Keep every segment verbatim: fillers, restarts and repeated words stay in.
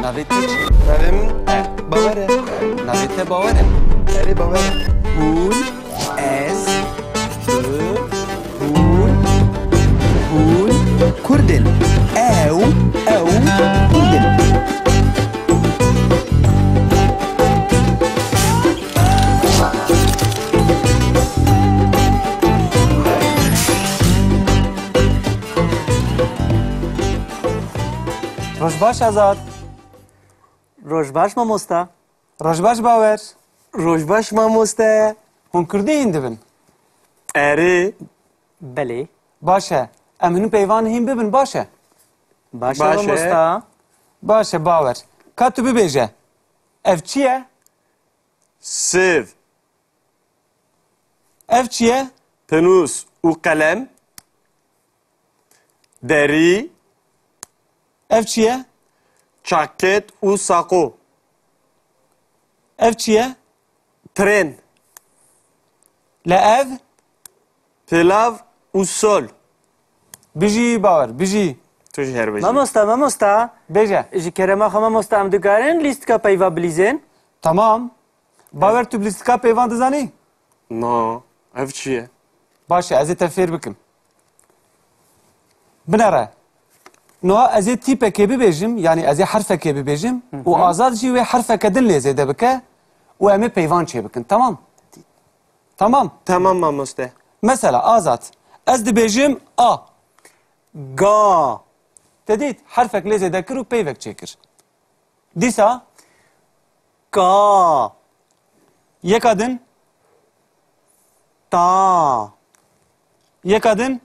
Navê te çi? Navê min Bawer e. Navê te Bawer e? Erê, Bawer e. Hûn, ez, tu, hûn, hûn Kurd in. Ew, ew Kurd in. Roj baş, Azad. Roj baş, mamosta. Roj baş, Bawer. Roj baş, mamoste. Hûn kurdî hîn dibin? Erê. Belê. Baş e. Em hin peyvan hîn bibin, baş e. Baş e, Baş e. Mamosta. Baş e, Bawer. Ka tu bibêje. Ev çi ye? Sêv. Ev çi ye? Penûs û qelem. Derî. Ev çi ye? Çaket û saqo. Ev çi ye? Tren. Le ev? Pilav û sol. Bijî Bawer, bijî. Tu jî her bijî. Mamosta, mamosta. Bêje. Ji kerema xwe mamosta, em dikarin lîstika peyva bilîzin? Tamam. Bawer, tu bi lîstika peyvan dizanî? Na, ev çi ye? Baş e, ez ê te fêr bikim. Binere. Niha ez ê tîpekê bibêjim, yanî ez ê herfekê bibêjim û Azad jî wê herfeke din lê zêde bike û em ê peyvan çêbikin. Tamam? Tamam. Tamam, mamoste. Mesela, Azad, ez dibêjim A. Ga. Te dît, herfek lê zêde kir û peyvek çêkir. Dîsa? Ka. Yeka din? Ta. Yeka din?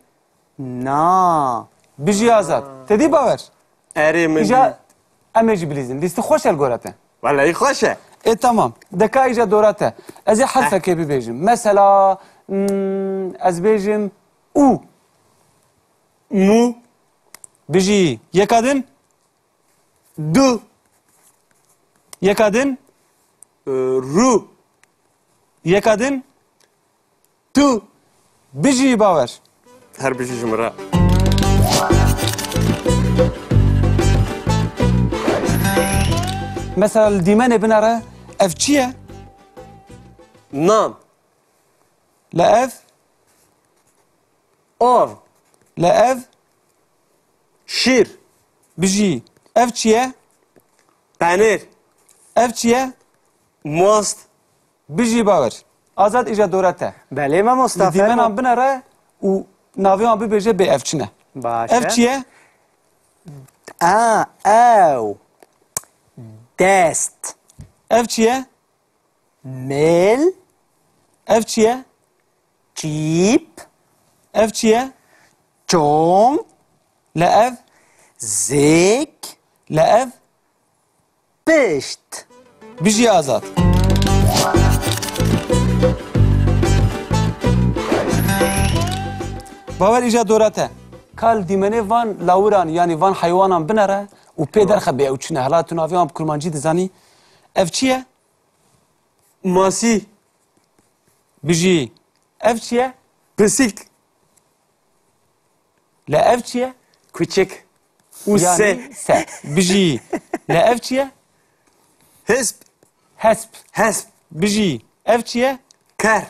Na. Bijî Azad. Te dî, Bawer? Erê, min Îja dît. Em ê jî bilîzin. Lîsti xweş e li gora te. Welehî xweş e. Ê, tamam. De ka îja dora te. Ez ê herfekê bibêjim. Mesela, hmm, ez bêjim û. Mû. Bijî. Yeka din? Du. Yeka din? Ee, ru. Yeka din? Tu. Bijî Bawer. Her bijî ji min re. Mesela li dîmenê binere, ev çi ye? Nan. Le ev? Av. Le ev? Şîr. Bijî. Ev çi ye? Penêr. Ev çi ye? Mast. Bijî Bawer. Azad, îja dora te. Belê, mamosta, fermo. Li dîmenan binere û navê wan bibêje bê ev çi ne. Baş e. Ev çi ye? A, ew. Dest. Ev çi ye? Mêl. Ev çi ye? Çîp. Ev çi ye? Çong. Le ev? Zêk. Le ev? Pişt. Bijî Azad. Bawer, îja dora te. Ka li dîmenê van lawiran, yanî van heywanan binere û pê derxe bê ew çi ne. Hela tu navê wan bi kurmancî dizanî. Ev çi ye? Masî. Bijî. Ev çi ye? Pisîk. Le ev çi ye? Kuçik. Û se. Yanî se. Bijî. Le ev çi ye? Hesp. Hesp. Hesp. Bijî. Ev çi ye? Ker.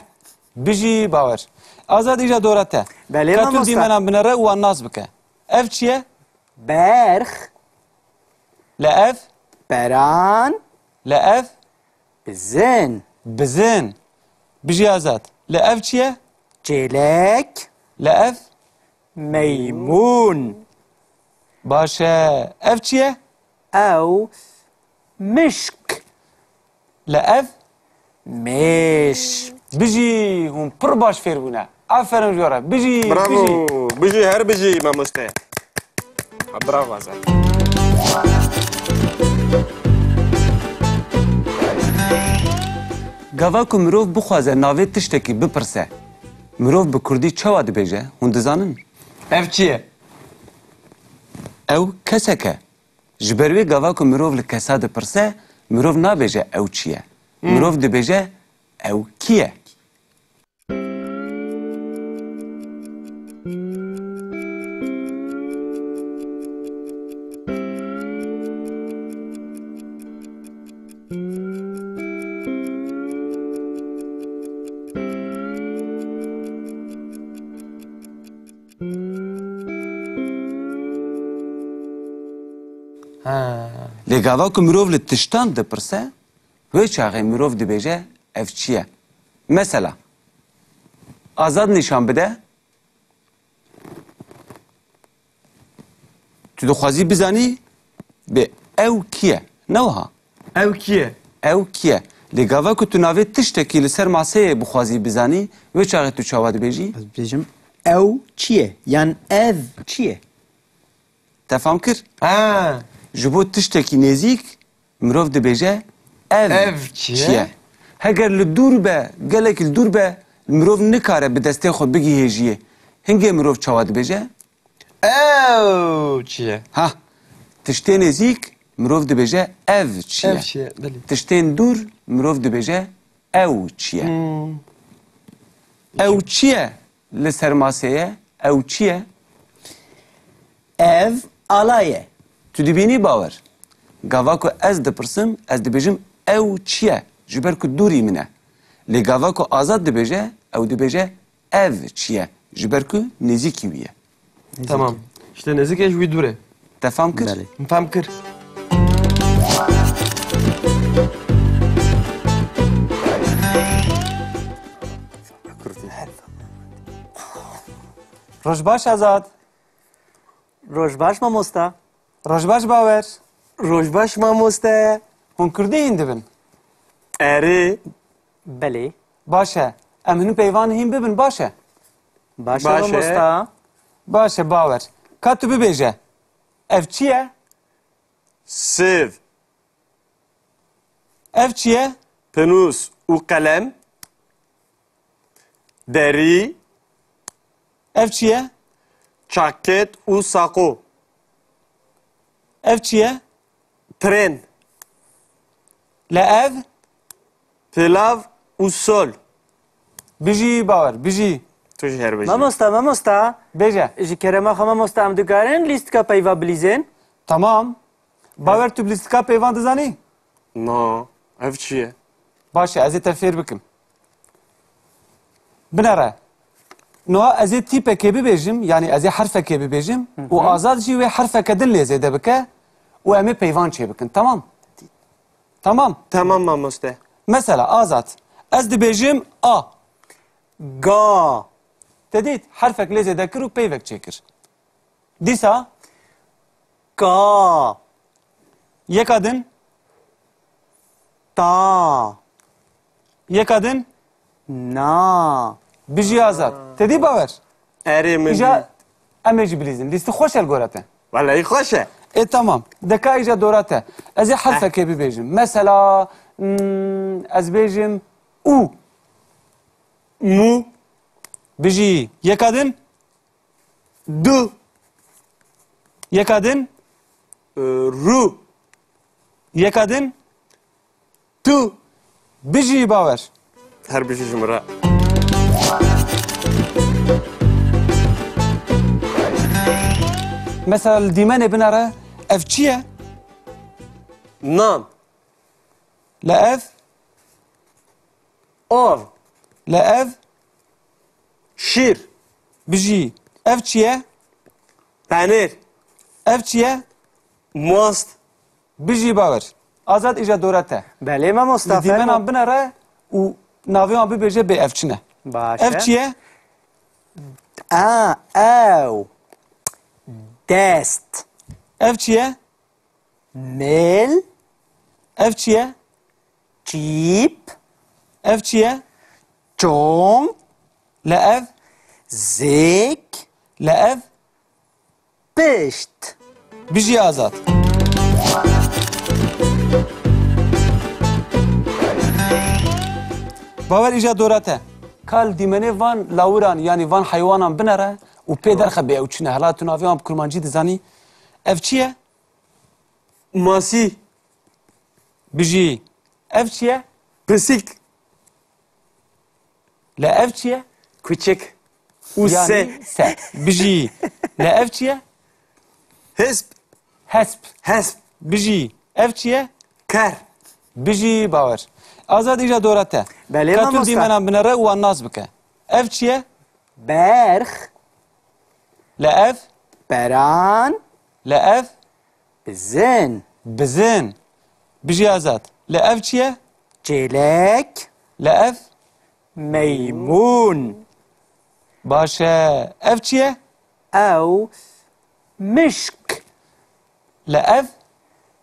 Bijî Bawer. Azad, îja dora te. Belê, mamosta. Ka tu dîmenan binere û wan nas bike. Ev çi ye? Berx. Le ev? Beran. Le ev? Bizin. Bizin. Bijî Azad. Le ev çi ye? Çêlek. Le ev? Meymûn. Baş e. Ev çi ye? Ew mişk. Le ev? Mêş. Bijî, hûn pir baş fêr bûne. Aferin ji we re. Bijî, Bravo. Bijî. Bijî, her bijî, mamoste. Ha, bravo, Azad. Gava ku mirov bixwaze navê tiştekî bipirse, mirov bi kurdî çawa dibêje, hûn dizanin? Ev çi ye? Ew kesek e. Ji ber wê gava ku mirov li kesa dipirse, mirov nabêje ew çi ye. Hmm. Mirov dibêje ew kî ye. Ha. Lê gava ku mirov li tiştan dipirse, wê çaxê mirov dibêje, ev çi ye? Mesela, Azad nîşan bide. Tu dixwazî bizanî, bê ew kî ye? Ne wiha? Ew kî ye? Ew kî ye? Lê gava ku tu navê tiştekî li ser maseyê bixwazî bizanî, wê çaxê tu çawa dibêjî? Ez dibêjim, ew çi ye? Yan ev çi ye? Te fam kir? Ha. Ji bo tiştekî nêzîk, mirov dibêje, ev Ev çi çi ye? ye? Heger li dûr be, gelek li dûr be, mirov nikare bi destê xwe bigihêjiyê. Hingê mirov çawa dibêje? Ew çi ye? Ha, tiştê nêzîk, mirov dibêje, ev çi ye? Ev çi ye? Belê. Tiştên dûr, mirov dibêje, ew çi ye? Hmm. Ew çi ye? Li ser masê ye. Ew çi ye? Ev ala ye. Tu dibînî Bawer? Gava ku ez dipirsim, ez dibêjim, ew çi ye? Ji ber ku dûrî min e. Lê gava ku Azad dibêje, ew dibêje, ev çi ye? Ji ber ku nêzîkî wî ye. Tamam. Îşte nêzîk e, ji wî dûr e. Te fam kir? Belê. Min fam kir. Roj baş Azad. Roj baş mamosta. Roj baş Bawer. Roj baş mamoste. Hûn kurdî hîn dibin? Erê. Belê. Baş e. Em hin peyvan hîn bibin, baş e. Baş e Baş e. mamosta. Baş e Bawer. Ka tu bibêje. Ev çi ye? Sêv. Ev çi ye? Pinûs û qelem. Derî. Ev çi ye? Çaket û saqo. Ev çi ye? Tren. Le ev? Pilav û sol. Bijî Bawer, bijî. Tu jî her bijî. Mamosta, mamosta. Bêje. Ji kerema xwe mamosta, em dikarin lîstika peyva bilîzin? Tamam. Bawer, tu bi lîstika peyvan dizanî? Na, ev çi ye? Baş e, ez ê te fêr bikim. Binere. Niha ez ê tîpekê bibêjim, yanî ez ê herfekê bibêjim Hı hı. û Azad jî wê herfeke din lê zêde bike û em ê peyvan çêbikin. Tamam? Tamam. Tamam mamoste. Mesela Azad, ez dibêjim A. Ga. Te dît, herfek lê zêde kir û peyvek çêkir. Dîsa? Ka. Yeka din? Ta. Yeka din? Na. Bijî Azad. Te dî Bawer? Erê min Îja dî. Em ê jî bilîzin. Lîsti xweş e li gora te? Welehî xweş e. Ê tamam. Deka îja dora te. Ez ê herfekê bibêjim. Mesela, hmm, ez bêjim û. Mû. Bijî. Yeka din? Du. Yeka din? Ee, ru. Yeka din? Tu. Bijî Bawer. Her bijî ji min re. Mesela li dîmenê binere, ev çi ye? Nan. Le ev? Av. Le ev? Şîr. Bijî. Ev çi ye? Penêr. Ev çi ye? Mast. Bijî Bawer. Azad, îja dora te. Belê mamosta, Li dîmenan fermo. Binere û navê wan bibêje bê ev çi ne. Baş e. Ev çi ye? A, ew. Dest. Ev çi ye? Mêl. Ev çi ye? Çîp. Ev çi ye? Çong. Le ev? Zêk. Le ev? Pişt. Bijî Azad. Bawer, îja dora te. Ka li dîmenê van lawiran, yanî van heywanan binere û pê derxe bê ew çi ne. Hela tu navê wan bi kurmancî dizanî. Ev çi ye? Masî. Bijî. Ev çi ye? Pisîk. Le ev çi ye? Kuçik. Û Yanî se. se. Bijî. Le ev çi ye? Hesp. Hesp. Hesp. Bijî. Ev çi ye? Ker. Bijî Bawer. Azad, îja dora te. Belê Ka tu mamosta. dîmenan binere û wan nas bike. Ev çi ye? Berx. Le ev? Beran. Le ev? Bizin. Bizin. Bijî Azad. Li ev çi ye? Çêlek. Li ev? Meymûn. Baş e. Ev çi ye? Ew mişk. Li ev?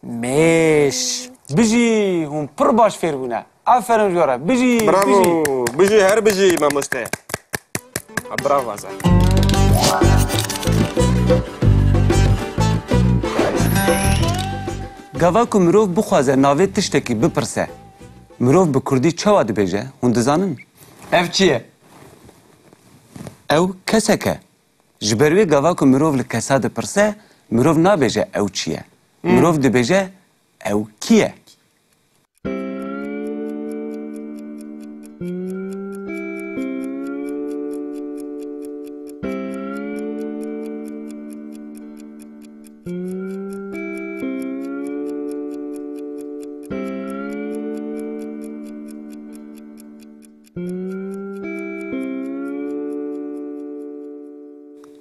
Mêş. Bijî, hûn pir baş fêr bûne. Aferin ji we re. Bijî, Bravo. Bijî. Bijî, her bijî mamoste. Ha, bravo Azad. Gava ku mirov bixwaze navê tiştekî bipirse, mirov bi kurdî çawa dibêje? Hûn dizanin? Ev çi ye? Ew kesek e. Ji ber wê gava ku mirov li kesa dipirse, mirov nabêje ew çi ye. Hmm. Mirov dibêje ew kî ye?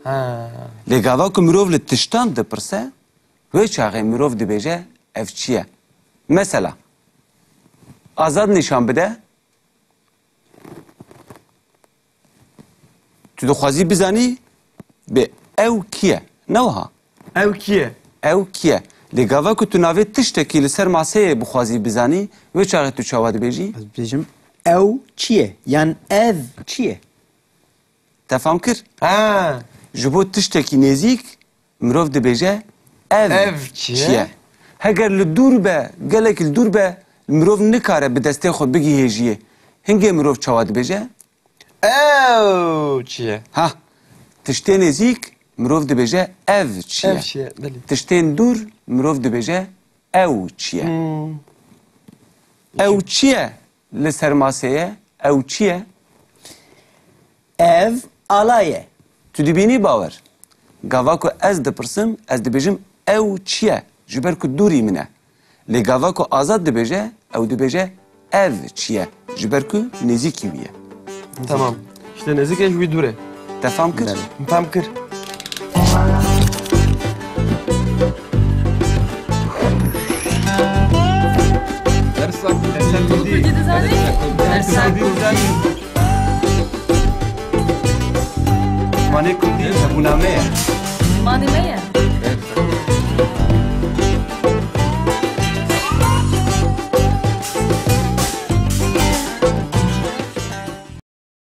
Ha. Lê gava ku mirov li tiştan dipirse, wê çaxê mirov dibêje, ev çi ye? Mesela, Azad nîşan bide, tu dixwazî bizanî, bê ew kî ye? Ne wiha? Ew kî ye? Ew kî ye? Lê gava ku tu navê tiştekî li ser maseyê bixwazî bizanî, wê çaxê tu çawa dibêjî? Ez dibêjim, ew çi ye? Yan ev çi ye? Te fam kir? Ha. Ji bo tiştekî nêzîk, mirov dibêje, ev Ev çi çi ye? ye? Heger li dûr be, gelek li dûr be, mirov nikare bi destê xwe bigihêjiyê. Hingê mirov çawa dibêje? Ew çi ye? Ha, tiştê nêzîk mirov dibêje ev çi ye? Ev çi ye? Belê. Tiştên dûr mirov dibêje ew çi ye? Hmm. Ew çi ye? Li ser masê ye. Ew çi ye? Ev ala ye. Tu dibînî Bawer? Gava ku ez dipirsim, ez dibêjim ew çi ye? Ji ber ku dûrî min e. Lê gava ku Azad dibêje, ew dibêje ev çi ye? Ji ber ku nêzîkî wî ye. Tamam. Îşte nêzîk e, ji wî dûr e. Te fam kir? Belê. Fam kir. Dersa, dersa kurdî. Kurdî dizanî? Dersa kurdî dizanî. Zimanê kurdî hebûna me ye. Zimanê me ye.